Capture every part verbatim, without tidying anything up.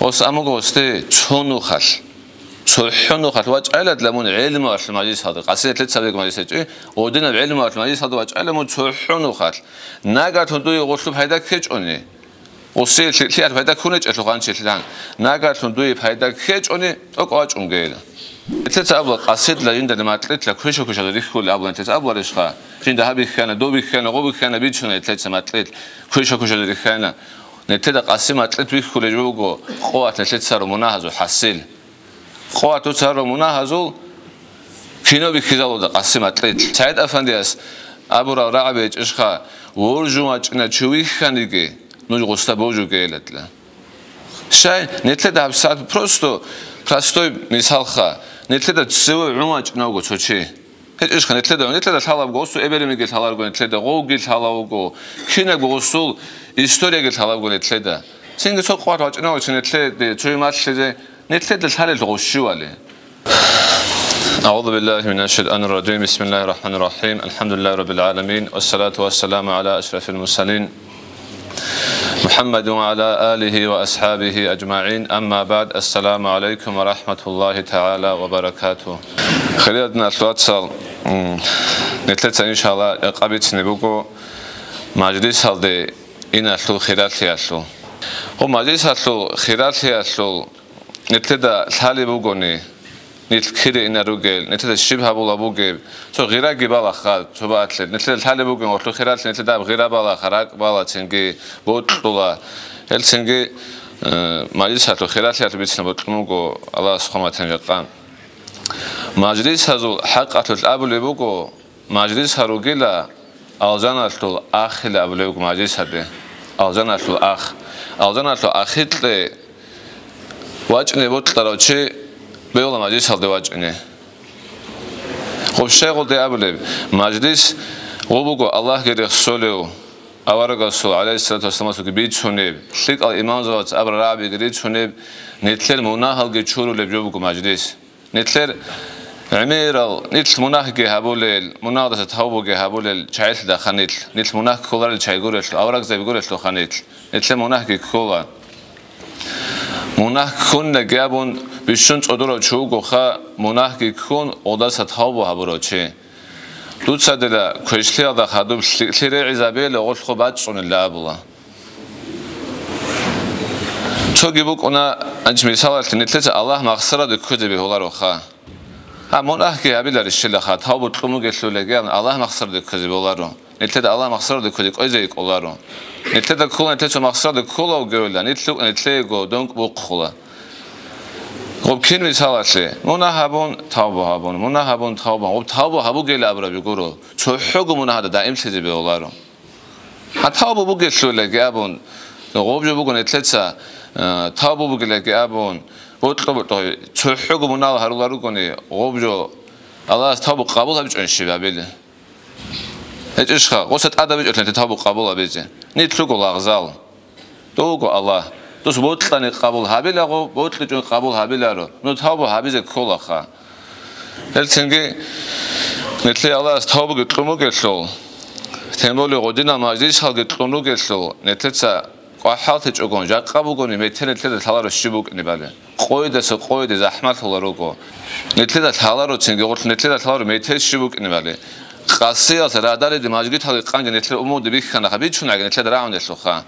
Гъос амуго гъосде цо нухалъ, цохӀо нухалъ вачӀайладла мун гӀелмуялъул мажлисалда, къаси нилъеца гьабиги мажлис гьечӀи, гъодинаб гӀелмуялъул мажлисалда вачӀайла мун цохӀо нухалъ. Нагагьлъун дуе гъолъул пайда ккечӀони, гъосие лъи-, лъиялъ пайда ккун гьечӀелъул гъанчилъилан, нагагьлъун дуе пайда ккечӀони, тӀокӀ вачӀунгейила. Нилъеца абула къасидла жиндали макьилъа квеша-квешалда рихьули абула нилъеца абуларищха? Жинда гьаб бихьана, доб бихьана, гъо бихьана бицуна нилъеца макьилъ, квеша-квешалда рихьана. Нилъеда къаси макьилъ бихьулеб буго къоялъ нилъеца гьарул мунагьазул хӀасил. Къоялъ дуца гьарул мунагьазул кино бихьизабулда къаси макьилъ. СагӀид Афандияс абурал рагӀаби гьечӀищха, воржун вачӀина чи вихьаниги, нуж гъосда божугейилатла. Щай, нилъеда гьабсагӀат просто простой мисалха, нилъеда цеве гӀун вачӀина вуго цо чи. ГьечӀищха нилъеда, нилъеда лъалабго гъосул эбел-инеги лъаларго нилъеда, гъовги лъалавго, кинабго гъосул историяги лъалабго нилъеда. Цинги цо къват вачӀинав чи нилъеде, цо ималъизе, нилъеда лъалел гъощивали. أعوذ بالله من الشيطان الرجيم. بسم الله الرحمن الرحيم. الحمد لله رب العالمين. والصلاة والسلام على أشرف المرسلين. محمد وعلى آله وأصحابه أجمعين. أما بعد. السلام عليكم ورحمة الله تعالى وبركاته. Хириял диналъул вацал, м, нилъеца, иншалла, экъабицине буго мажлисалде иналъул хиралъиялъул. Гъо мажлисалъул хиралъиялъул нилъеда лъалеб бугони, нилъ кире инар ругел, нилъеда щиб гьабула бугеб, цо гъираги балаха, цо баалъе. Нилъеда лъалеб бугин, гъолъул хиралъе нилъеда аб гъира балаха, ракӀ бала, цинги бокьула. Гьел цинги, э, мажлисалъул хиралъиялъул бицина бокьун буго, Аллагьас хъуматин жакъа. Мажлисазул хӀакъалъулъ абулеб буго, мажлис гьаругила, алжаналъул ахила абулеб буго мажлис гьабе. Алжаналъул ах. Алжаналъул ахикье вачӀине бокьарав чи бегьула мажлисалде вачӀине. Гъоб щайгъулде абулеб, мажлис гъо буго Аллагьги рехсолев, аварагасул, гӀалайгьиссалату вассаламасулги бицунеб, лъикӀал имамзабац абра рагӀабиги рицунеб, нилъер мунагьалги чурулеб жо буго мажлис. Нилъер гӀемерал, нилъ мунагьги гьабулел, мунагьдаса тавбуги гьабулел чагӀилъидахъа нилъ, нилъ мунагь кколарел чагӀи гурелъул, аварагзаби гурелъулха нилъ, нилъер мунагьги ккола. Мунагь ккунилаги абун, бищун цӀодорав чи вугоха, мунагьги ккун, гъодаса тавбу гьабурав чи. Дуца дила квешлъиялда хадуб лъикӀлъи регӀизабейила гъолъго бацӀцӀунила абула. Цоги букӀуна, анч мисалалъе, нилъеца Аллагь махсараде кквезе бегьулароха. Гьа, мунагьги гьабиларищилаха, тавбу кьун бугелъулаги абун Аллагь махсараде кквезе бегьуларо. Нилъеда Аллагь махсараде кквезе кӀвезе кӀоларо. Нилъеда ккола, нилъеца махсараде ккола вугевилла, нилъ-, нилъего донкӀ бухъула. Гъоб кин мисалалъе, мунагь гьабун, тавбу гьабун, мунагь гьабун, тавбу гьабун. Гъоб тавбу гьабугейилан абураб гуро, цохӀого мунагьада даимлъизе бегьуларо. Гьа, тавбу бугелъулаги абун, гъоб жо буго нилъеца, э, тавбу бугелаги абун, бокьо-бокьо, цохӀого мунагь гьаруларугони, гъоб жо Аллагьас тавбу къабул гьабичӀони щиб гьабили? ГьечӀищха, гъоса тӀадабичӀо нилъер тавбу къабул гьабизе. Нилъ руго лагъзал. Дов вуго Аллагь. Дос бокьани къабул гьабилаго, бокьичӀони къабул гьабиларо. Ну тавбу гьабизе кколаха. Гьелцинги нилъее Аллагьас тавбуги кьун бугелъул, тем более гъодинал мажлисалги кьун ругелъул, нилъеца кӀвахӀалтичӀогон, жакъа бугони метер нилъеда лъаларо щиб букӀинебали. Къойдаса къойде захӀмалъула руго. Нилъеда лъалароцинги, гъорлъ нилъеда лъаларо метер щиб букӀинебали. Къасиялъ радалиде мажгиталги къанги нилъер умуде бихьанаха, бичунаги нилъеда рагӀунелъулха.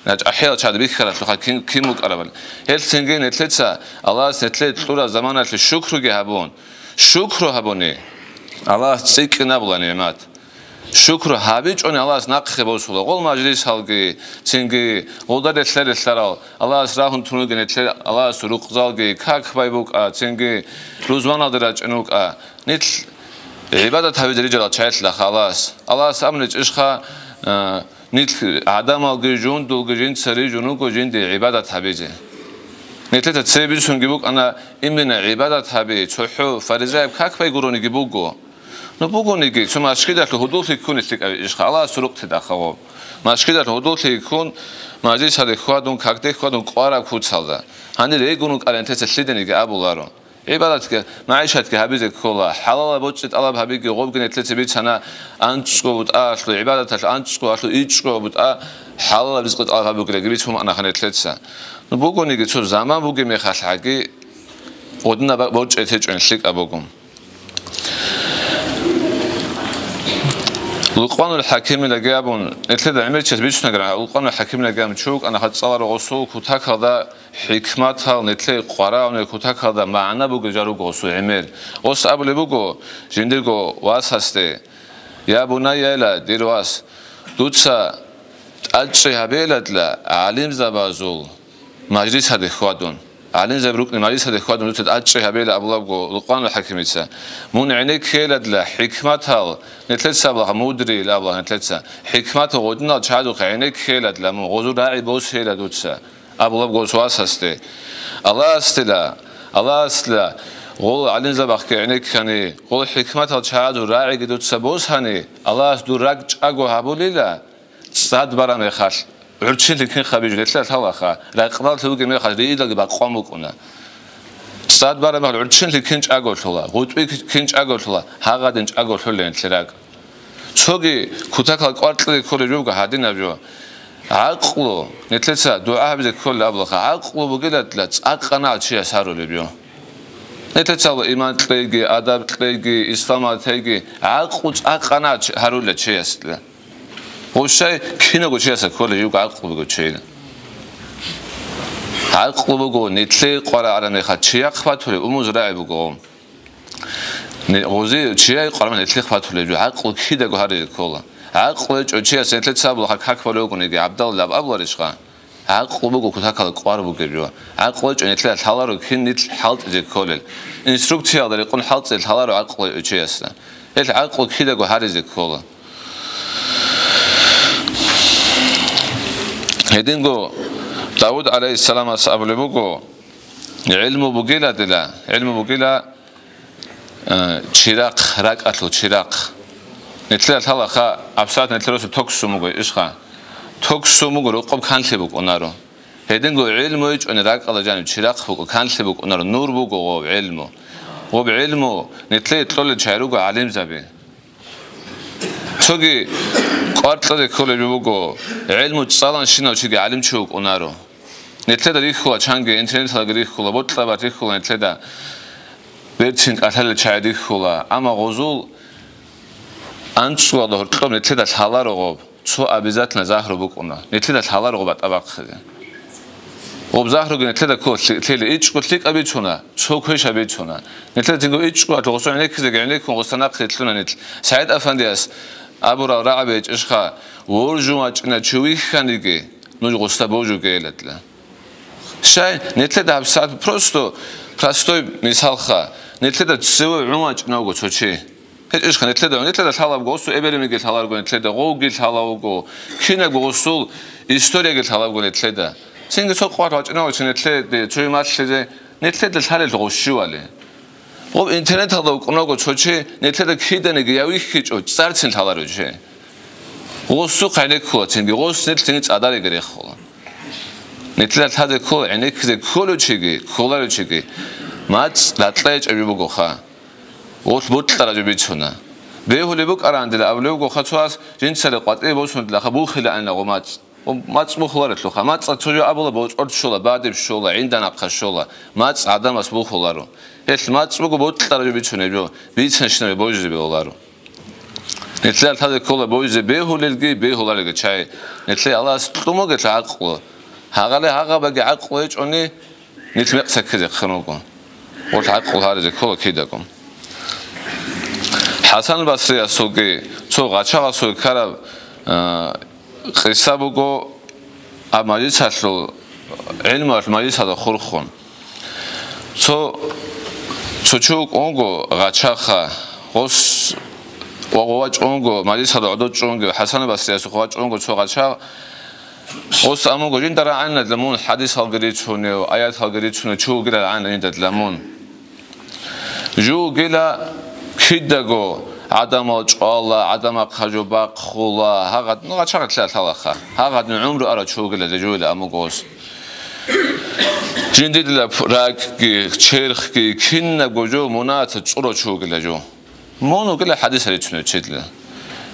РачӀахӀиял чагӀи бихьаралъулха кин, кин букӀарабали. Гьелцинги нилъеца Аллагьас нилъее кьураб заманалъе шукруги гьабун, шукру гьабуни, Аллагьас цӀикӀкӀинабула нигӀмат. Шукру гьабичӀони Аллагьас нахъе босула. Гъол мажлисалги, цинги гъолда релълъа-релълъарал, Аллагьас рагьун тун вугин нилъер Аллагьасул рукъзалги, как бай букӀа, цинги рузманалде рачӀун вукӀа. Нилъ гӀибадат гьабизе рижарал чагӀилъилаха Аллагьас. Аллагьас абуни чӀишха, а, нилъ гӀадамалги жундулги жинца рижун руго жинде гӀибадат гьабизе. Нилъеца цебе бицунги букӀана, именно гӀибадат гьаби, цохӀо фаризаяб как бай гурониги буго. Ну, бугониги, цо машгидалъув гьудуллъи ккун лъикӀав ишха, Аллагьасул рукътидахъа гъо. Машгидалъув гьудуллъи ккун, мажлисалде хьвадун, какде хьвадун кӀвараб куцалда. Гьанир регун вукӀарин нилъеца лъидениги абуларо. ГӀибадатги, магӀишатги гьабизе ккола. ХӀалалаб боцӀи тӀалаб гьабиги, гъобги нилъеца бицана, анцӀго бутӀа алъу, гӀибадаталъ анцӀго алъу, ичӀго бутӀа хӀалалаб ризкъи тӀалаб гьабугилаги бицун букӀанаха нилъеца. Ну, бугониги цо заман бугеб мехалъ гьаги, гъодинаб борчӀи течӀони лъикӀаб буго. Лукъманул ХӀакимилаги абун, нилъеда гӀемерчияс бицунагара, Лукъманул ХӀакимилаги абун чи вукӀана, хацӀаларо гъосул кутакалда хӀикматал, нилъее къварагӀунел кутакалда магӀна бугел жал руго гъосул гӀемер. Гъос абулеб буго жиндирго васасде: «Я бунайя», ила, дир вас, дуца тӀадчӀи гьабейладла гӀалимзабазул мажлисалде хьвадун. ГӀалимзаби рукӀине мажлисалде хьвадун дуца тӀадчӀи гьабейла абулабго Лукъманул ХӀакимица. Мун гӀенеккейладла хӀикматал, нилъеца абулаха мудрийил абулаха нилъеца, хӀикматал гъодинал чагӀазухъе гӀенеккейладла мун, гъозул рагӀи босейла дуца, абулабго гъос васасде. Аллагьасдила, Аллагьасдила, гъол гӀалимзабахъги гӀенеккани, гъол хӀикматал чагӀазул рагӀиги дуца босани, Аллагьас дур ракӀ чӀаго гьабулила, цӀад бараб мехалъ, гӀурччинлъи кин хабиж, нилъер лъалаха, ракьналъи вугеб мехалъ риидалги бакъван букӀуна. ЦӀад бараб мехалъ гӀурччинлъи кин чӀаголъула, гъутӀби кин чӀаголъула, гьагъадин чӀаголъула нилъер ракӀ. Цоги кутакал кӀвар кьезе кколеб жо буго гьадинаб жо. ГӀакълу, нилъеца дугӀа гьабизе кколеб абулаха, гӀакълу бугилатла цӀакъ анагӀ чияс гьарулеб жо. Нилъеца абула иман кьейги, адаб кьейги, исламалъ тейги, гӀакълу цӀакъ анагӀ чи-, гьарулел чиясла. Гъущай кинаго чияса кколей юго гӀакълу буго чейин. ГӀакълу буго, нилъее къварагӀараб мехалъ чияхъ батулеб умуз рагӀи буго. Ни-, гъузи чияй къварагӀун нилъехъ батулеб жо, гӀакълу кидаго гьаризе ккола. ГӀакълу гьечӀо чияс нилъеца абулаха как балев вугониги, ГӀабдалла аб-, абуларищха? ГӀакълу буго кутакал кӀвар бугеб жо. ГӀакълу гьечӀо нилъеда лъаларо кин нилъ хӀалтӀизе кколел. Инструкциялда рекъон хӀалтӀизе лъаларо гӀакълу гьечӀо чиясда. Гьел гӀакълу кидаго гьаризе ккола. Гьединго Давуд гӀалайгьиссаламас абулеб буго: «ГӀилму бугила дила, гӀилму бугила, э, чирахъ, ракӀалъул чирахъ». Нилъеда лъалаха, абсагӀат нилъер росу токсун буго, ишха. Токсун буго, рокъоб канлъи букӀунаро. Гьединго гӀилму гьечӀони ракӀалда жаниб чирахъ букӀо, канлъи букӀунаро, нур буго гъоб гӀилму. Гъоб гӀилму нилъее кьолел чагӀи руго гӀалимзаби. Цоги кӀвар кьезе кколеб жо буго, гӀилму цӀаланщинав чиги гӀалимчи вукӀунаро. Нилъеда рихьула чанги, интернеталги рихьула, бокьараб рихьула нилъеда, берцин кӀалъалел чагӀи рихьула, амма гъозул анцӀгоялда гьоркьоб нилъеда лъаларо гъоб. Цо обязательно загьру букӀуна. Нилъеда лъаларо гъоб батӀа бахъизе. Гъоб загьруги нилъеда ккола лъи-, лъела ичӀго лъикӀаб бицуна, цо квешаб бицуна. Нилъеда цинги ичӀго гьалъул гъосул гӀенеккизеги гӀенеккун гъоса нахъе лъуна нилъ. СагӀид Афандияс абурал рагӀаби гьечӀищха, воржун вачӀина чи вихьаниги, нуж гъоса божуге гьеладла. Щай, нилъеда гьабсагӀат просто простой мисалха, нилъеда цеве гӀун вачӀинавго цо чи. ГьечӀищха нилъеда, нилъеда лъалабго, гъосул эбел-инги лъаларго нилъеда, гъовги лъалавго, кинабго гъосул историяги лъалабго нилъеда. Цинги цо къват вачӀинавго чи нилъеде, цо ималъизе, нилъеда лъалел гъощивали. Гъоб интернеталда вукӀунавго цо чи, нилъеда киданиги я вихьичӀо, цӀарцин лъаларо чи. Гъосухъ гӀенеккула цинги, гъос нилъ цинги цӀадариги рехула. Нилъеда лъазе ккола, гӀенеккизе кколев чиги, кколарев чиги, мацӀ дакьа гьечӀеб жо бугоха. Гъолъ бокьараб жо бицуна. Бегьулеб букӀарандила абулеб бугоха цояс, жинцали къватӀибе босун дилаха бухилаанила гъо мацӀ. Гъо мацӀ бухуларелъулха. МацӀа цо жо абула, бочӀор щола, бадиб щола, гӀинда нахъа щола. МацӀ гӀадамас бухуларо. Гьелъ мацӀ буго бокьараб жо бицунеб жо, бицанщинаб божизе бегьуларо. Нилъеда лъазе ккола божизе бегьулелги, бегьуларелги чай. Нилъее Аллагьас кьун бугелъул гӀакълу. Гьагъале гьагъабаги гӀакълу гьечӀони, нилъ мекъ цаккизе хъен буго. Гъолъ гӀакълу гьаризе ккола кидаго. ХӀасан Басриясулги цо гъачагъасулги ккараб, а, къиса буго, аб мажлисалъул, гӀилмуялъул мажлисалда хурхун. Цо, цо чи вукӀунго гъачагъха, гъос ва гъова чӀунго, мажлисалда гӀодов чӀунги, ХӀасан Басриясухъ ва чӀунго цо гъачагъ, гъос амуго, жинда рагӀанила дила мун хӀадисалги рицунев, аяталги рицунев чи вугила рагӀанила жинда дила мун. Жугила кидаго гӀадамал чӀвала, гӀадамахъа жо бахъула, гьагъад-, ну, гъачагъ лъа-, лъалаха. Гьагъадин гӀумру ара чугила жугила амугос. Жиндидила ракӀги, черхги, кинабго жо мунагьаца цӀуро чи вугила жо. Мун вугила хӀадис рицунев чидила.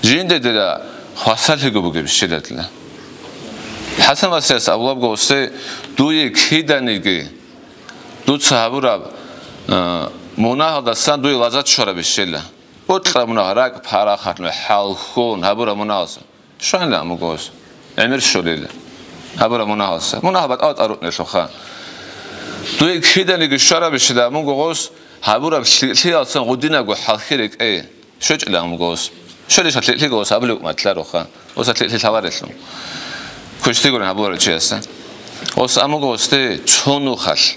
Жиндидила хвасарлъиго бугеб щиладила. ХӀасан Басрияс абулабго гъосде, дуе киданиги дуца гьабураб, а, мунагьалдасан дуе лазат щвараб щила. Бокьараб мунагь, ракӀ парахалъун, хӀалхьун гьабураб мунагьалдасан. Щванила амуго гъос. ГӀемер щолила. Гьабураб мунагьалдаса. Мунагьал батӀал тӀарукънелъулха. Дуе киданиги щварабищила амуго гъос, гьабураб лъикӀлъиялдасан гъудинабго хӀалхьи рекӀее. ЩвечӀила амуго гъос. Щолищха лъикӀлъиго гъос абулеб матлароха. Гъоса лъикӀлъи лъаларелъул. Квешлъи гурин гьабуларев чияса. Гъос амуго гъосде цо нухалъ.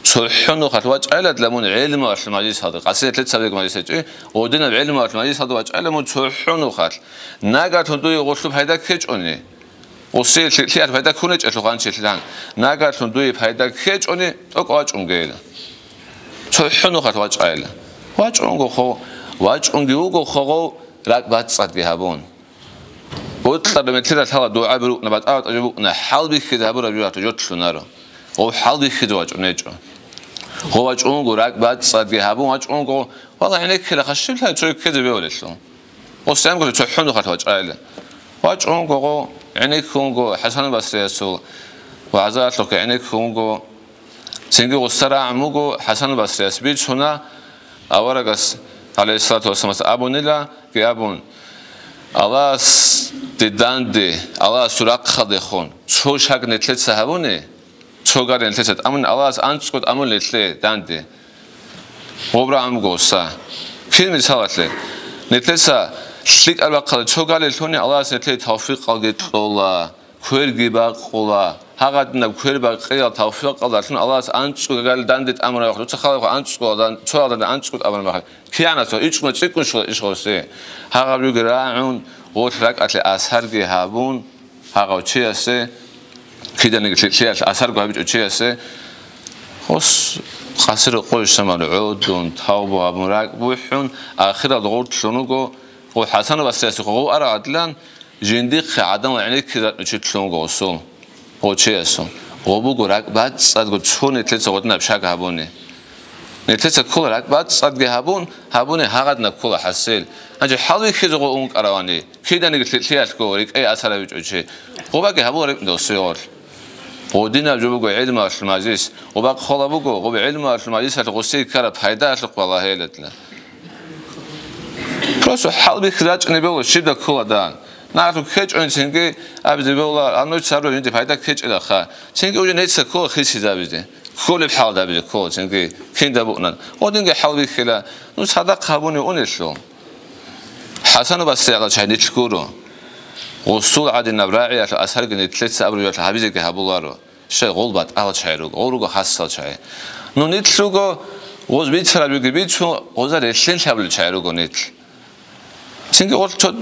ЦохӀо нухалъ вачӀайладла мун гӀелмуялъул мажлисалда, къасият лъецабиги мажлис гьечӀи, гъодинаб гӀелмуялъул мажлисалда вачӀайла мун цохӀо нухалъ. Нагагьлъун дуе гъолъул пайда ккечӀони, гъосие лъикӀлъиялъ пайда ккунечӀелъул гъанчилъилан, нагагьлъун дуе пайда ккечӀони, тӀокӀ вачӀунгейила. ЦохӀо нухалъ вачӀайла. ВачӀунгохо, вачӀунги вугохо гъов ракӀ бацӀцӀадги гьабун. Бокьараб метлира лъала дугӀаби рукӀна, батӀа-батӀа жо букӀна, хӀалбихьизе гьабураб жо гьатӀа жо лъунаро. Гъов хӀалбихьизе вачӀунечӀо. Гъов вачӀунго, ракӀ бацӀцӀадги гьабун вачӀунго, вала гӀенеккила хашшиб лъай цо ккезе бевалелъул. Гъосиямго цохӀо нухалъ вачӀайла. ВачӀунго гъов, гӀенеккунго, ХӀасан Басриясул вагӀзалъухъе гӀенеккунго, Цинги гъосда рагӀун буго, ХӀасан Басрияс бицуна, аварагас, гӀалайгьиссалату вассаламас абунила, гьеб абун, Аллагьасде данде, Аллагьасул рахъалдехун, цо шаг нилъеца гьабуни, цо гали нилъеца тӀамун, Аллагьас анцӀго тӀамун нилъее данде. Гъоб рагӀун буго гъосда. Кин мисалалъе, нилъеца лъикӀаб рахъалде цо гали лъуни, Аллагьас нилъее тавфикъалги кьола. Кверги бакъула, гьагъадинаб квер бакъиялъ тавфикъалдалъун Аллагьас анцӀго гали данде тӀамураб мехалъ, дуца халкъ анцӀго дан-, цоялда анцӀго тӀамураб мехалъ, кигӀанасда ичӀго цӀикӀкӀун щула иш гъосе. Гьагъаб жоги рагӀун, гъолъ ракӀалъе асарги гьабун, гьагъав чиясе, киданиги лъикӀлъиялъ асарго гьабичӀо чиясе, гъос къасиро къойщамал гӀодун, тавбу гьабун, ракӀ бухӀун, ахирал гъортлъун руго, гъо ХӀасан Басриясе гъов арагӀадлъан, Жиндихъе гӀадамал гӀенеккизе ратӀун чи лъун буго гъосул, гъо чиясул. Гъо буго ракӀбацӀцӀадго цо нилъеца гъодинаб шаг гьабуни. Нилъеца ккола ракӀбацӀцӀадги гьабун, гьабуни гьагъадинаб ккола хӀасил. Гьанже хӀалбихьизе гъо ункъаравани, киданиги лъикӀлъиялъго рекӀее асар гьабичӀо чи. Гъобаги гьабула рекӀунда гъосие гъолъ. Гъодинаб жо буго гӀилмуялъул мажлис. Гъоба ккола буго, гъоб гӀилмуялъул мажлисалъ гъосие ккараб пайдаялъухъ балагьейилатла. Просто хӀалбихьи рачӀине бегьула, щибда ккола дан. Нахъ ккечӀони цинги абизе бегьула, гьануца гьабураб жинди пайда ккечӀелаха. Цинги уже нилъеца ккола хисизабизе. Кколеб хӀалда абизе ккола цинги, кинда букӀунан. Гъодинги хӀалбихьила, ну, цадахъ гьабуни унелъул. ХӀасан Басриялъул чагӀи нилъ гуро. Гъосул гӀадинаб рагӀиялъул асарги нилъеца абураб жоялъ гьабизеги гьабуларо. Щай гъол батӀал чагӀи руго, гъол руго хасал чагӀи. Ну, нилъ руго, гъоз бицараб жоги бицун, гъозда релълъин лъабулел чагӀи руго нилъ. Цинги гъол цо,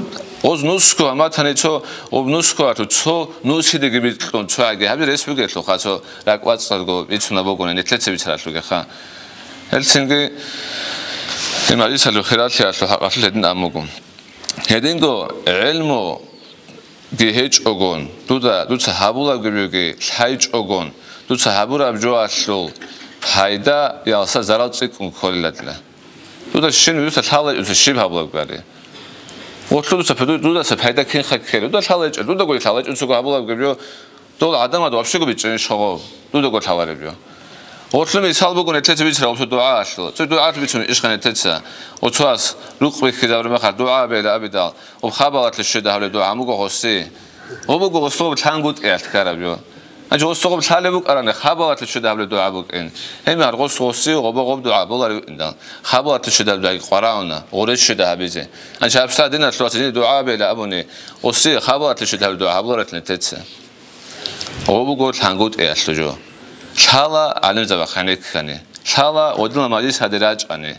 гъоз нусго гьаматани цо, гъоб нусгоялъул цо нусидаги бикьун цо гьаги гьабизе рес бугелъулха, цо ракӀбацӀцӀадго бицунаб бугони, нилъеца бицаралъугеха. Гьел цинги гьел мажлисалъул хиралъиялъул хӀакъалъулъ гьедин абун буго. Гьединго гӀелму ги гьечӀогон, дуда, дуца гьабулабги буги лъайчӀогон, дуца гьабураб жоялъул пайдаялдаса зарал цӀикӀкӀун кколила дила. Дуда щин дуца лъалайчӀуца щиб гьабулаб гали? Гъолъул дуца пе-, дудаса пайда кинха ккела? Дуда лъалайчӀел, дуда гури лъалайчӀуцаго гьабулабги бу, дол гӀадамад вообще-го бичӀчӀинищ гъов, дудаго лъалареб жо. Гъолъул мисал буго нилъеца бицараб гъоб цо дугӀаялъул. Цо дугӀаялъул бицун иш гъанетеца. Оцояс рукъ бихьизабураб мехалъ дугӀа бейила абидал, гъоб хабалалъе щведа гьабулеб дугӀа буго гъоси. Гъоб буго гъосул гъоб лъангутӀиялъ ккараб жо. Гьанже гъосул гъоб лъалеб букӀарани, хабалалъе щведа гьабулеб дугӀа букӀин. Гьебмехалъ гъос гъоси гъоба гъоб дугӀа боларев вукӀиндал, хабалалъе щведа гьабулеб дугӀаги къварагӀуна, гъорез щведа гьабизе. Гьанже гьабсагӀат диналъул вацал жиндир дугӀа бейила абуни, гъоси хабалалъе щведа гьабулеб дугӀа гьабуларелъул нилъеца. Гъо буго лъангутӀиялъул жо. Лъала гӀалимзабахъ гӀенеккани. Лъала гъодинал мажлис гьаде рачӀани.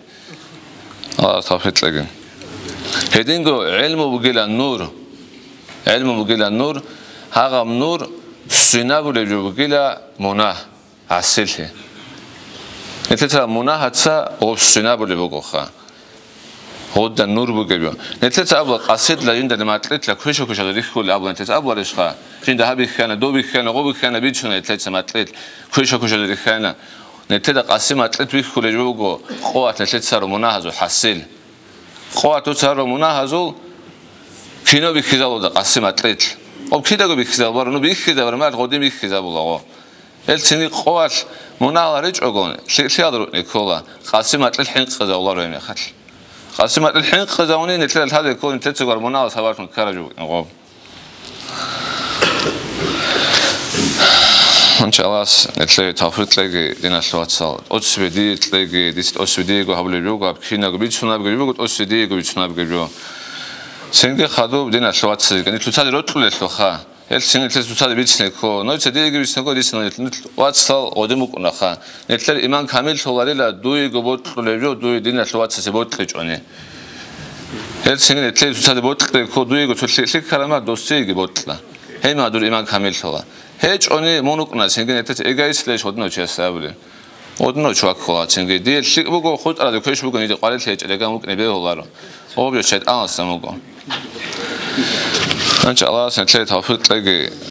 Аллагьас тавфикъ кьеги. Гьединго гӀелму бугила нур. ГӀелму бугила нур. Гьагъаб нур свинабулеб жо бугила мунагь, гӀасилъи. Нилъеца мунагьаца гъоб свинабулеб бугоха. Гъодда нур бугеб жо. Нилъеца абула къасидла жинда макьилъа квеша-квешазда рихьулел абула нилъеца абуларищха? Жинда гьаб бихьана, доб бихьана, гъоб бихьана, бицуна нилъеца макьилъ, квеша-квешалде рихьана. Нилъеда къаси макьилъ бихьулеб жо буго къоялъ нилъеца гьарун мунагьазул хӀасил. Къоялъ дуца гьарун мунагьазул кино бихьизабулда къаси макьилъ. Гъоб кидаго бихьизабуларо, ну бихьизабураб мехалъ гъодин бихьизабулаго. Гьел цинги къоялъ мунагьал гьаричӀого, лъикӀлъиялда рукӀине ккола, къаси макьилъ хӀинкъизабуларо гьеб мехалъ. Къаси макьилъ хӀинкъизабуни нилъеда лъазе ккола нилъецаго гьарун мунагьал сабаблъун ккараб жо букӀин гъоб. Гьанже Аллагьас нилъее тавфикъ кьеги, диналъул вацал. ТӀоцебе дие кьеги, дица тӀоцебе диего гьабулеб буго, гьаб кинабго бицунебги буго, тӀоцебе диего бицунебги буго. Цинги хадуб, диналъул вацал, нилъ цоцазе рокьулелъулха. Гьел цинги нилъ цоцазе бицине ккола. Нуца диеги бицинего, дица нилъ вацал гъодин букӀунаха. Нилъер иман камиллъуларила дуего бокьулеб жо, дуе диналъул вацасе бокьичӀони. Гьел цинги нилъее цоцазе бокьулеб ккола, дуего цо лъикӀлъи ккарама, досиеги бокьа. Гьеб мехалъ дур иман камиллъула. ГьечӀони мун вукӀуна цинги нилъеца эгоистлъи гьечӀ гьодинав чиясда абулеб. Гьодинав чи ваккула цинги. Дие лъикӀ буго, хутӀаразул квеш буго, нижер къварилъи гьечӀеб реган вукӀине бегьуларо. Гьоб жо шайтӀаналъан буго. Гьанже Аллагьас нилъее тавфикъ кьеги,